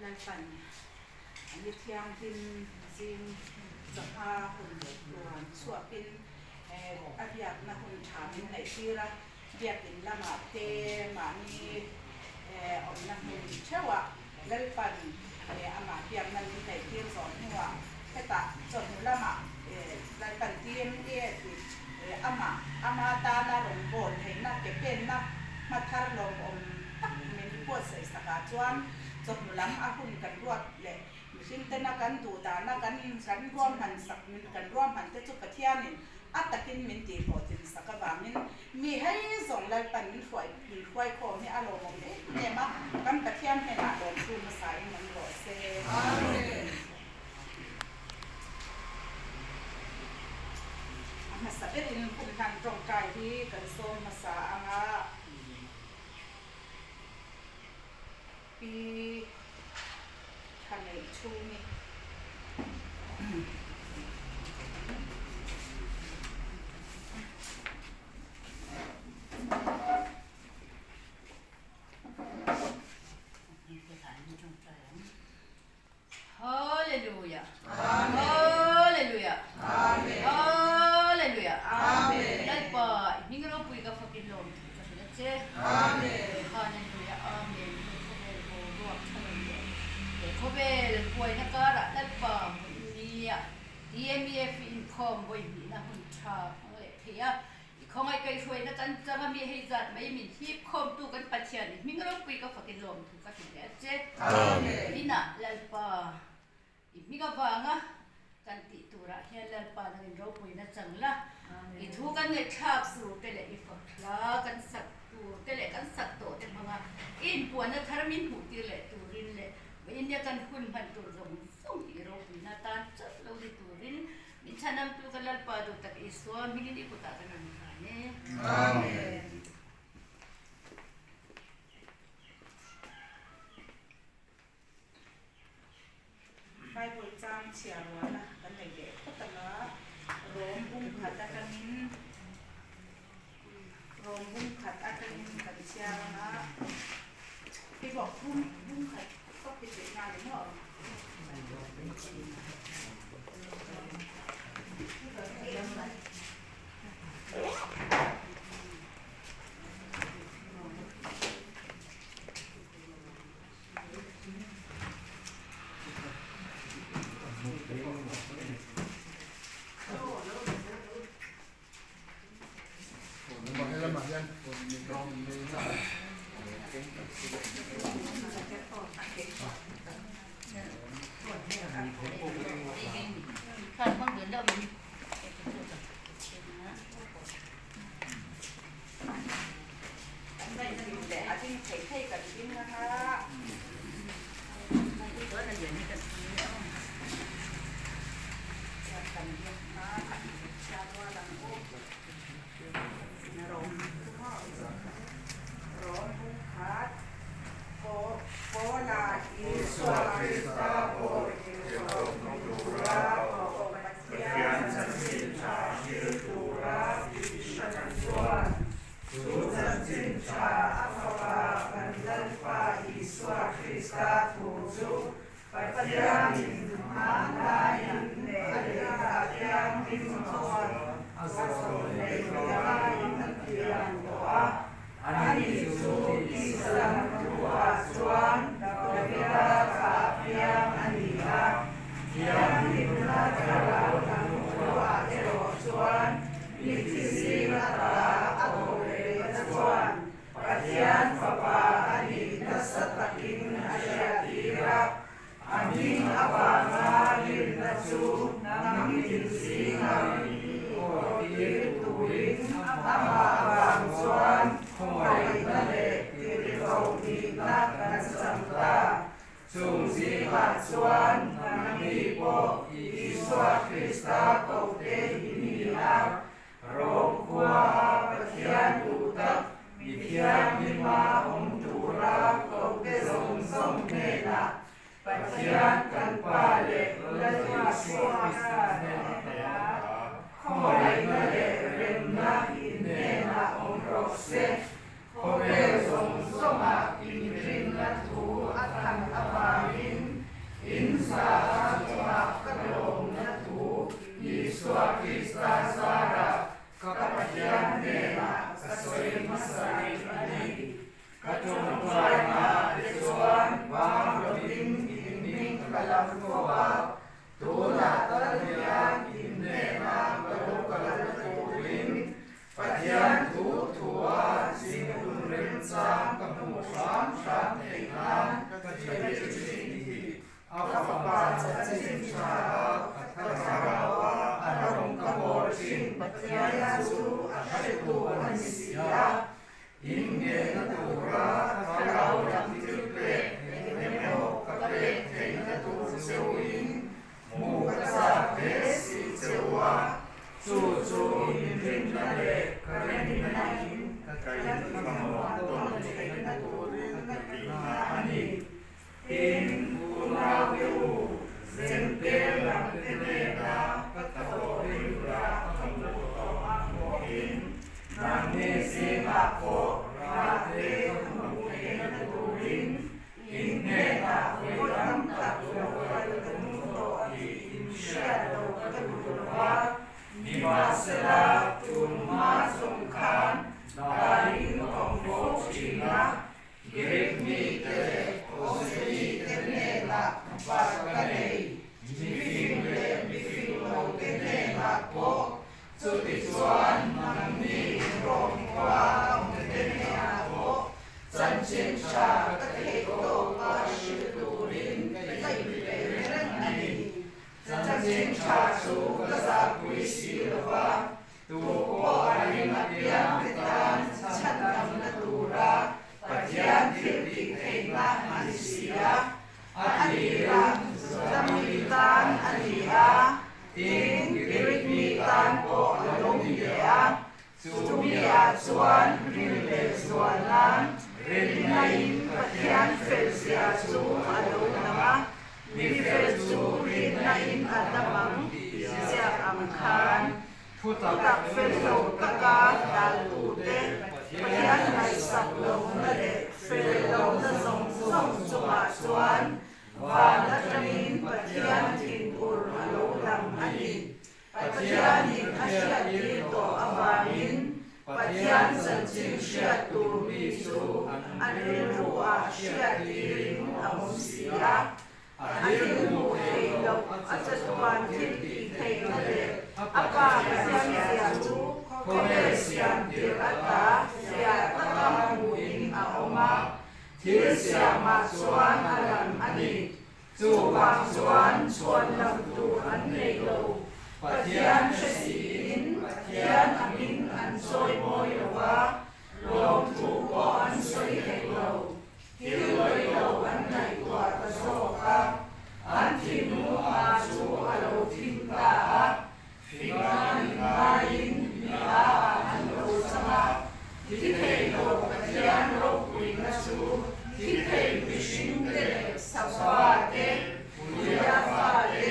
Lalpan ni thianghlim zing chawhma hun leh tluan chhuakin a biakna hun tha min neih tir a, biakin lamah te mahni awmna hmun theuhah Lalpan amah biakna min neih tir zawh hnuah hetah chawhnu lamah Lalpan TMAF in amah ama tana rawngbâwl theihna ke penna hma thar lawmawm tak min buatsaih sakah chuan chawhnu lam a hun kan ruat leh mihring tena kan duh dana kan kan ruahman sak kan ruahman te chu Pathianin a takin min tihhlawhtlin sak avangin Mi hei zawng Lalpan min hruai min hruai khawm hi a lawmawm em em a, kan Pathian hnenah lawmtu hmasa in awm rawh se. Amen. A hmasa berin hun hlan tawngtai hi kan sawm hmasa anga Pi Thaneih Chhungi. Hallelujah. Hallelujah. Hallelujah. Lalpa i hming ropui ka fakin lawm thu ka hrilh a che. Hallelujah. Amen. He khawvel boruak tha lo leh he khawvel buaina karah Lalpa hmuh nia TMEF i inkhawm vawi hnihna hun tha hmang leh thei a. I khawngaih kaihhruaina kan chang a mi hei zat mai min hip khawmtu kan Pathian i hming ropui ka fakin lawm thu ka hrilh leh a che. Inah Lalpa i hming avanga kan tih turah hian Lalpa nangin ropuina chang la, i thu kan ngaihthlak tur te leh i fak hla kan sak tur te leh kan sak tawh te hmanga i inpuanna thar min hmuh tir leh turin leh India kan hun hman tur zawng zawng hi i ropuina tan chauh lo ni turin Min chhanamtu ka Lalpa duh tak Isua hmingin i kutah ka rawn hlan e. Amen. Bible chang chhiar rualna kan nei leh phawt ang a, Rom bung khat atangin Rom bung khat atangin kan chhiar ang a, i bawk bung bung khat tawp hi tih nghal i maw? A ding thei thei kan ding anga. Chu chanchin tha a Fapa kan Lalpa Isua Krista thu chu Pathianin hmanlaiin a lehkha thianghlim chuan a zawh leh laiin a tiam tawh a, ani chu Islam thuah chuan Davida thlah piang a ni a, thianghlimna thlarau dang thuah erawh chuan Mithi zing ata a thawh lehna chuan Pathian Fapa a nih nasa takin a hriattir a, a hming avanga rinna chu hnam tin zinga awhtir turin amah avang chuan khawngaihna leh tirhkoh nihna kan chang ta. Chung zingah chuan nangni pawh Isua Krista kohte i ni a, Rom khuaa Pathian duh tak mi thianghlima awm tura kohte zawng zawng hnenah Pathian kan Pa leh Lal Isua Krista hnenah khawngaihna leh remna in hnenah awm rawh se. Khawvel zawng zawngah inrinna thu a than avangin. sawi hmasa rih a ni. Ka tawngtainaah te chuan bang lovin in hming ka lam fo a, tunah tal hian in hnenah ka lo kalna turin Pathian thu thua zin hun remchang ka hmuh hram hram theih nan ka dil thin hi a fapa chanchin tha a ka thlarau a a rawng ka bawl thin Pathian chu a hretu a ni si a, in nghehna tura thlarau lam thil pek eng emaw ka pek theihna tur cheuhin Hmuh ka chak hle si che u a, chu chu inrinna leh ka rinna in kan thlamuan tawn theihna turin ka tihna a ni. Tin, unaute u, Zentel lamte nena ka thawh rilrah ka hmuh tawh ang bawkin nangni zingah pawh rahte ka hmuh theihna turin In hnenah vawi tam tak lo kal ka tum tawh tih in hriat lo ka duh lo va, nimahsela tun hma zawng khan darin ka awm fo thin a, Greek mite leh Aussie mite hnenah bat ka nei, mifing leh mifing lote hnenah pawh Chutichuan, nangni Rom khua awmte hnenah pawh chanchin tha ka theih tawka hrilh turin ka inpeih reng a ni. Chanchin tha chu ka zahpui si lo va, tu pawh a ring apiangte tan chhandamna tura Pathian thil tih theihna a ni si a. A tirah Zami tan a ni a, tin Greek mi tan pawh a lo ni leh a. Chumi-ah chuan rin leh zual nan rinnain Pathian felzia chu a lo lang a, mi fel chu rinnain a dam ang tih ziak ang khan Thutak fel lo taka daltute Pathian ngaihsak lohna leh fel lohna zawng zawng chungah chuan van atangin Pathian thinur a lo lang a ni. Pathianin a hriattir tawh avangin Pathian chanchin hriat tur mi chu an rilruah hriattirin a awm si a. A thil hmuh theih loh a chatuan thil tih theihna leh a Pa Pathian zia chu khawvel siam tirh ata fiah taka hmuhin a awm a, thil siamah chuan a lang a ni. Chuvang chuan chhuan lam tur an nei lo. Pathian hre siin Pathian angin an chawi mawi lo va, lawmthu pawh an sawi hek lo. Thil pawi lo an ngaihtuah ta zawk a, an thinlung a chu a lo thim ta a, fingah min ngaiin mi a ah an lo chang a, thi thei lo Pathian ropuina chu thi thei mihring te leh sava te, puia fa te.